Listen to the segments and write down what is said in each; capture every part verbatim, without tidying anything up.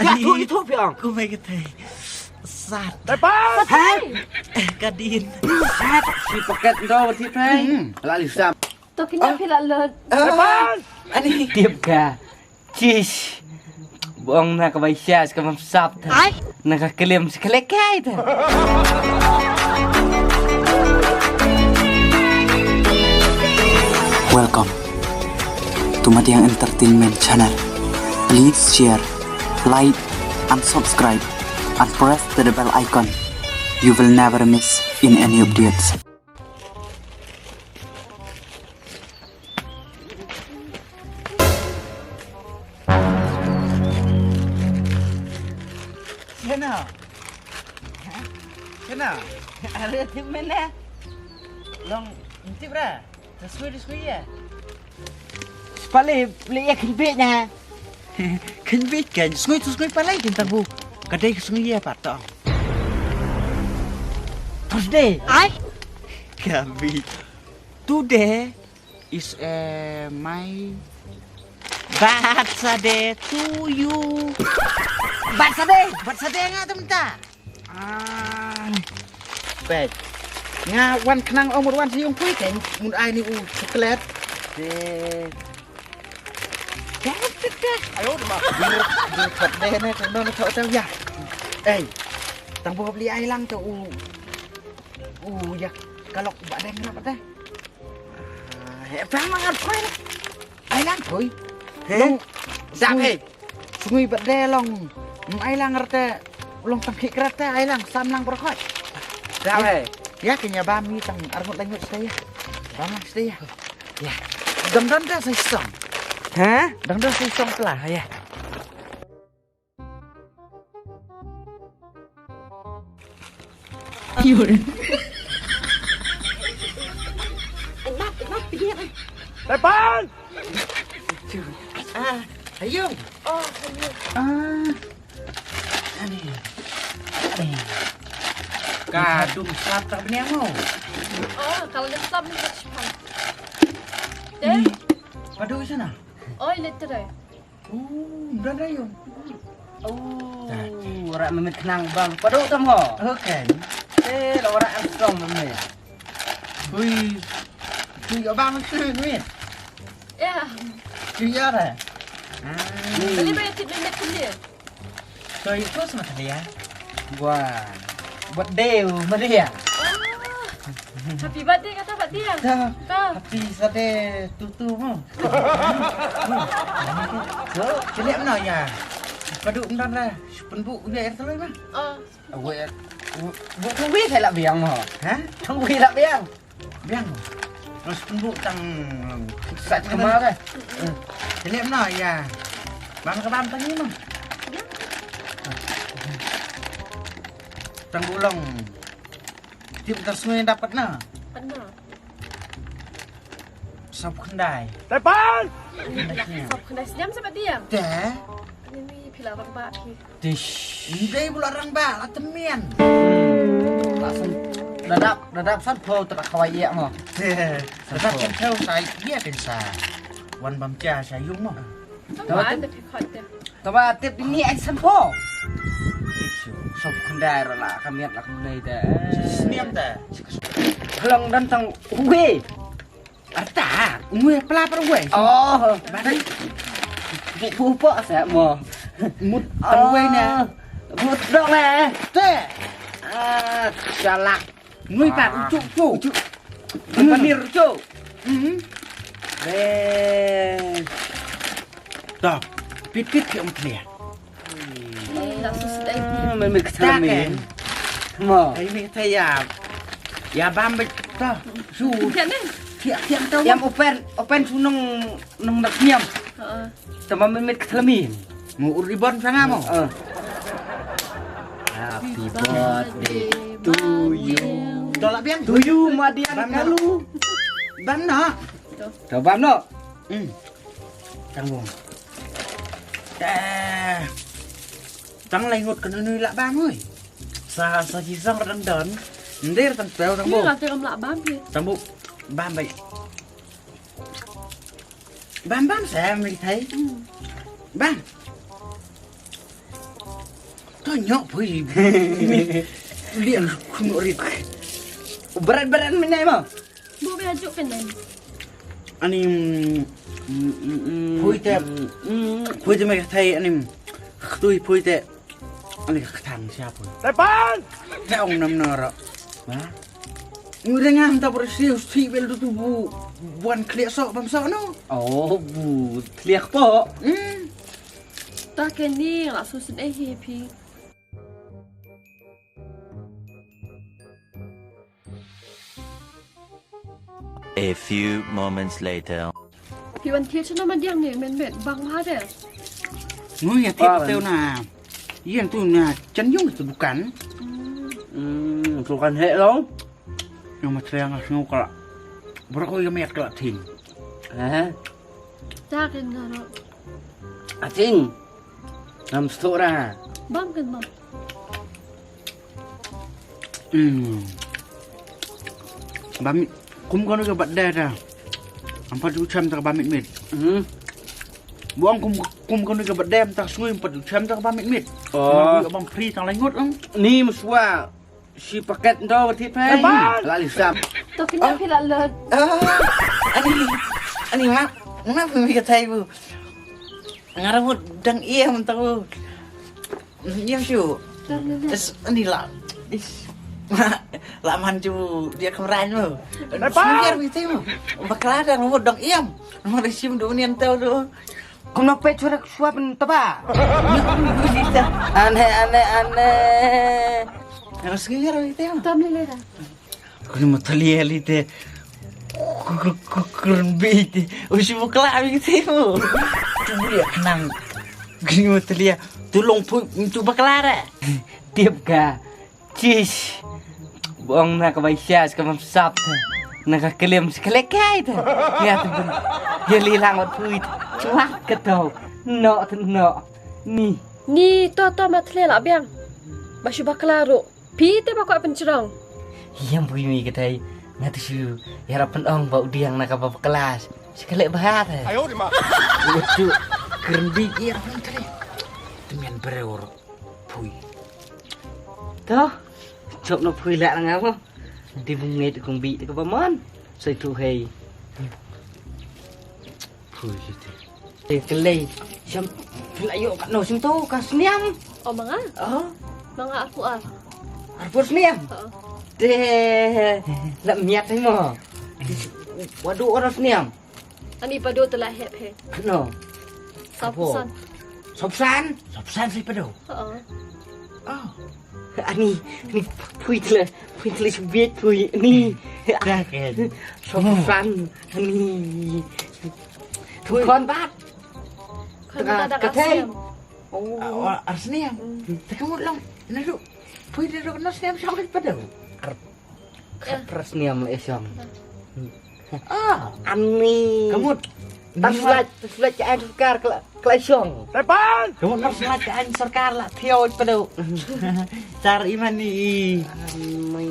Ka tu itu piang. Kumai ka thai. Sat. Lepas. Hah? Eh, ka din. Sat. Si paket ndo ti pai. Hmm. La li sam. To kini phi la lut. Lepas. Ani tip ka. Chish. Bong na ka bai sha ka mam sap ta. Ai. Na ka kelim si kelek kai ta. Welcome to Madiang Entertainment Channel. Please share, like, and subscribe, and press the bell icon. You will never miss in any updates. Kena. Kena. Are tip mena. Long tip ra. Te sngui, te sngui ïa. Spale, le ïa khynbit na. Khynbit kan, sngui, te sngui pale kin tabu. Ka dei ka sngui ïa pat to. Thursday. Ai. Khynbit. Today is a my birthday to you. Birthday, birthday nga tu mynta. Ah, pek. Nga wan khnang ong mut wan sa ïung pui keiñ, mut ai ni u chocolate. Te. Te, te, te. Ayo, ma. Dei, dei, thot dei ne, thot no, thot tau ya. Eh, tang bo beli ai lang tu u, u ya, ka lok ba deng rap te. Ah, he, pang mangat koi la. Ai lang koi. He? Long, dap sngui, he. Sngui birthday long. Mm, ai lang rate, long tang khik rate, ai lang, sam lang berkhot. Dap, he. He. Ya, kenya bam ni tang arngut langut stay ya. Bam lang stay ya. Ya. Dang dang dah sai song. He? Dang dang sai song pla, ya. Yun. Tepan! Ah, ayo. Oh, ayo. Ah. Ani. Ani. Ka dum sap tak bniang mo. Oh, kalau dia sap ni tak cepat. Deh. Padu sana. Oh, ini terus. Uh, dah dah yo. Oh, ora memit kenang bang. Padu tam ho. Okay. Eh, ora Armstrong memit. Hui. Hui, abang tu ni. Ya. Hui ya dah. Ah. Tadi banyak tip memit dia. So itu sama tadi ya. Wah. Buat deu meriah. Oh. Happy birthday kata Pak Tiang. Dah. Dah. Happy sade tutu mo. Sini mana ya? Padu entar dah. Penbu udah air telur mah. Oh. Gue gue gue saya lah biang mo. Hah? Tunggu lah biang. Biang. Terus penbu tang sat kemar eh. Sini mana ya? Bang ke bang tang ni mah. Tang bulong. Tip tas ngai dapat na. Pernah. Sop khyndai. Tepan! Sop khyndai sejam sampai diam. Teh. Ini pila bang bak ki. Tish. Ndai pula rang bak la temian. Langsung dadap dadap san pho terak kawai yak mo. Teh. Dadap san pho sai dia kan sa. Wan bam cha sa yung mo. Tama tip. Tama tip ni ai san pho. Sop khyndai ra la kamiat la khyndai da. Sniam da. Khlong dan tang uwe. Arta, uwe pla par uwe. Oh, bani. Ki pu po sa mo. Mut tang uwe na. Mut dong eh. Te. Ah, salak. Nui pat ucu ucu. Panir ucu. Hmm. Be. Dah. Pit pit ke untlia. Nak sus dai. Memang ketelah min. Mo. Ai mi kata ya. Ya bam bet ta. Su. Tiang tiang tau. Yang open open su nong nong nak nyam. Heeh. Tama memit ketelah min. Mu ur ribon sana mo. Happy birthday to you. Tolak biang. To you Madiang kalu. Bam nak. Coba no. Hmm. Tanggung. Eh. Tang lai ngut kena nui lak bam oi. Sa sa ji sang dang don. Ndir tang teu tang bu. Ni la teu lak bam ni. Tang bu. Bam bai. Bam bam sa mi thai. Hmm. Bam. Nyok pui. Liang khun rit. Berat-berat menai mo. Bu be ajuk kan nai. Ani, mm, mm, mm, pui te. Mm. Pui te me thai ani. Ktui pui te. Ani ka ktang sia pui. Tepan. Te ong nam nara. Ba. Ngure ngam ta bersih usti bel tu bu. Buan kliak sok bam sok no. Oh, bu kliak po. Hmm. Ta keni la susun eh hi phi. A few moments later. Phi wan thied sha na madiang ne men met bang ha de. Ngui ya thied teu na. Yen tu na chen yung tu bukan. Hmm, tu kan heh lo. Yung ma threng as ngu kala. Bro ko yung met kala thing. Eh? Ta ken na ro. Ating. Ngam stora. Bam ken bam. Hmm. Bam kum kanu ka bat da da. Ampat ju cham ta bam mit mit. Hmm. Buang kum kum kanu ka bat da ta sngui ampat ju cham ta bam mit mit. Oh. Bam free tang langut lang. Ni meswa. Si paket ndo berarti pe. Hebat. Lali sam. To kena phi la lut. Ah. Ani. Ani mak. Ngap mi ka thai bu. Ngarabut dang iya mentau. Niam shu. Is ni la. Is. La man ju dia kemran mu. Hebat. Biar mi thai mu. Bakla dang mu dang iam. Mu resim du nian tau du. Kumno pe chura suap taba. Ane ane ane. Harus ngira mi thai mu. Tam ni lera. Kuni matalia li te. Keren bi te. Usi bakla bi te mo. Tu buli kenang. Kuni matalia. Tu long pu tu bakla re. Tiap ka. Cis. Bong na ka bai sia ska mam sap te. Na ka kelim ska lekai te. Ya tu bun. Ya li lang wat pui te. Chuak ka tau. No te no. Ni. Ni to to matalia la biang. Ba shu bakla ru. Phi te ba kwah pynchong. Ïam phi mi katai. Nga tu shu ïarap pynong ba u diang na ka ba klas. Sekali ba te. Ayo di ma. Utu kerndi ïarap pynchong. Temian breur pui. To. Chop no pui la nga mo. Di bungit kong bi te ka ba mon. Sai tu hei. Pui te. Te kelei. Siam phi la ïoh katno sien to ka sniam. Oh, ma nga? Oh. Ma nga arphew ar. Arphew sniam. Oh. Te la miat te mo. Wadu ora sniam. Ani pado te la hep he. Katno? Sapsan. Sapsan? Sapsan si pado. Oh. Oh. Ani, ani pui tle, pui tle subit pui ni. Ka ke. Sapsan ani. Pui kon bat. Kon bat ka te. Oh, arsniam. Te ka mut long. Na lu. Pui te lu no sniam sa pado. Ar. Pras niam le song. Ah, ani. Ka mut. Tas laj, tas laj ka ain sorkar kla kla song. Tepan. Ka mut tas laj ka ain sorkar la thiaw pado. Tar iman ni. Ani.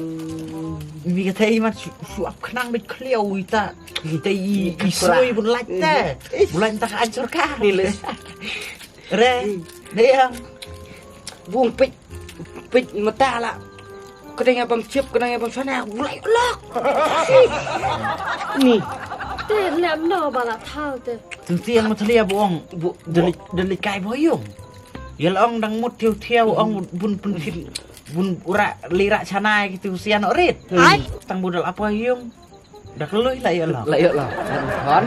Mi kata iman su ap khnang bit kliaw ita. Ita i soi bun laj ta. Bun laj ta ka ain sorkar. Ni le. Re. Dei ya. Bung pit. Pit mata la. Kena ya bang chip, kena ya bang sana, ulai ulak. Ni. Te lem no bala thau te. Tenti yang matalia buong, bu deli deli kai boyong. Ya la ong dang mut thiu thiu ong bun pun pun bun ura lira chana gitu sian orit. Ai. Tang budal apa yung. Dak lui la ïoh la. La ïoh la. Kan.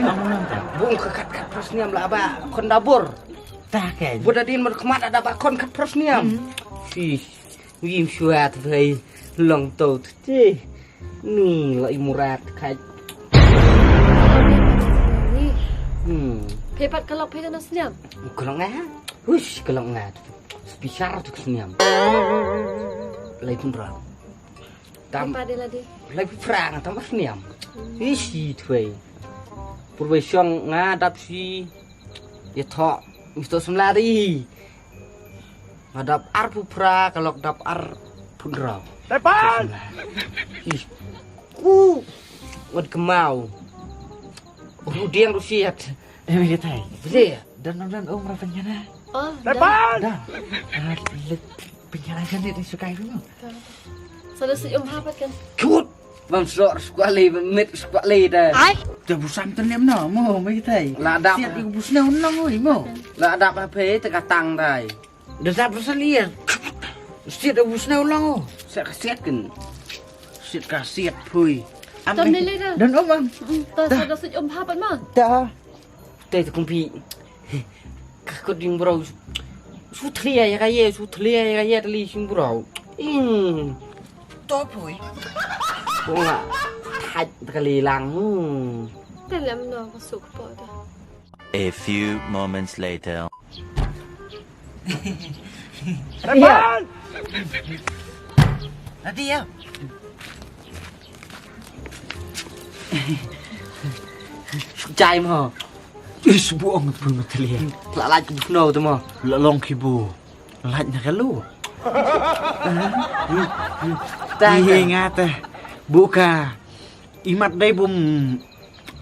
Bung ka kat kat pros niam la ba kon dabur. Ta ke. Buda din mar khmat ada ba kon kat pros niam. Si. Wim shuat vai long to ti. Ni la i murat kat. Hmm. Pepat kalok petan sniam. Kalok nga. Hush kalok nga. Spisar tu sniam. Lai pun rang. Tam. Pade lade. Lai phrang tam sniam. Isi thwe. Purwe shong nga dap si. Ye tho. Misto semlari. Nga dap ar pupra kalok dap ar punra. Tepan. Ih. Ku. Wat kemau. Rudiang rusiat. Eh, wei tai. Beli ya? Dan dan um rapan jana. Oh, tepan. Dan. Ah, let. Pynjah lai kan dei sukai tu mo. Sa da sik um ha pat kan. Kut. Bam sor skwali bam mit skwali da. Ai. Da bu sam ten lem no mo mai tai. La dap. Siat iku bu snew nong oi mo. La dap ha phe te ka tang dai. Da dap bu salian. Siat da bu snew long o. Siat ka siat kan. Siat ka siat phui. Am. Tam ne le da. Don om am. Mm, ta sa da sik um ha pat mo. Da. Te te kumpi. Ka kut ding bro. Su thlia ya ka ye, su thlia ya ka ye tali sing bro. Hmm. To pui. Ko nga. Thaj tali lang. Hmm. Te lem no ka suk po da. A few moments later. Raman! Nanti ya. Jai mo. Is bu ong pun matali. La laj ku no tu mo. La long ki bu. Laj na kalu. Tai. Iya ngata. Buka. Imat dai bum.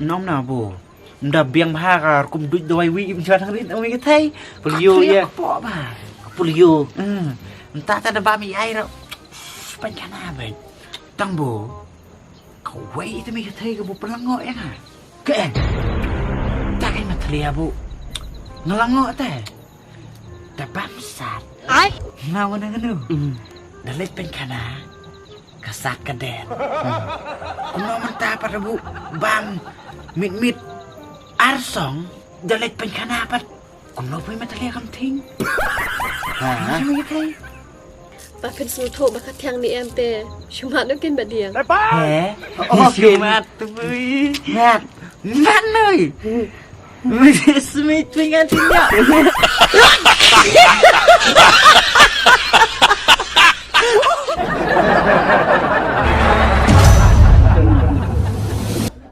Nom na bu. Mda biang bha ka kum duit dawai wi im jwa thang rit ong wi ka thai. Polio ya. Ka po ba. Polio. Hmm. Nta ta da ba mi ai ro. Pan kana ba. Tang bu. Kawei ita mi ka thai ka bu pynlango ya nga. Ke. Ta kai ma thlia bu. Ngelango ta. Ta bam sat. Ai. Nga wana nganu. Mm. Da leit pyn khana. Ka sat ka den. Kumno mynta pat bu bam mit mit arsong da leit pyn khana pat. Kumno pui ma thlia kam thing. Ha. Kumno ya kai. Ba phin sngewthuh ba ka thiang ni em te. Shumat no kin ba diang. He? Oh, shumat tu bui. Ngat. Ngat noi. Mesti smit pui ngan tinjak.